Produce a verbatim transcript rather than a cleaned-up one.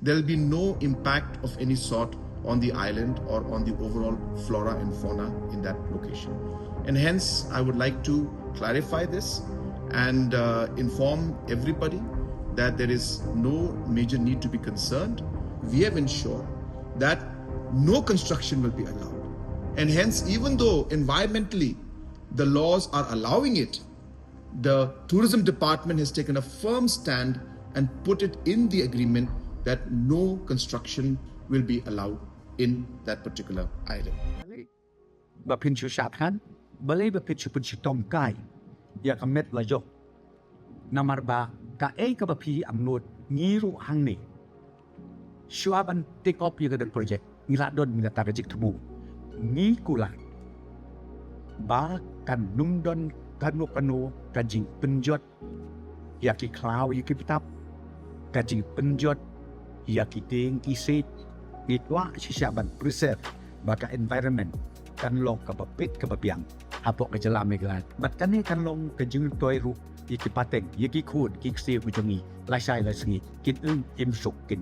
There'll be no impact of any sort on the island or on the overall flora and fauna in that location. And hence, I would like to clarify this and uh, inform everybody that there is no major need to be concerned. We have ensured that no construction will be allowed. And hence, even though environmentally the laws are allowing it, the tourism department has taken a firm stand and put it in the agreement that no construction will be allowed in that particular island. Ba phin shu shad khan, balei ba phin shu phin shu tong kai ïa ka met la jong. Namar ba kaei kaba phi angnud ngi ruh hangne. Shuwa ban take up ïa ka project ngi la don ngi la ta ka jik thmu. Ngi kular ba kan nym don kano kano ka jingpynjot ïa ki khlaw ïa ki btap, ka jingpynjot ïa ki dieng ki siej. Ngi kwah shisha ban preserve ba ka environment kan long kaba pit kaba biang hapoh ka jylla Meghalaya. Bad kane kan long ka jingtoi ruh ïa ki pateng ïa ki khun ki ksiew ki jong ngi lashai lasngi kin ym im suk kin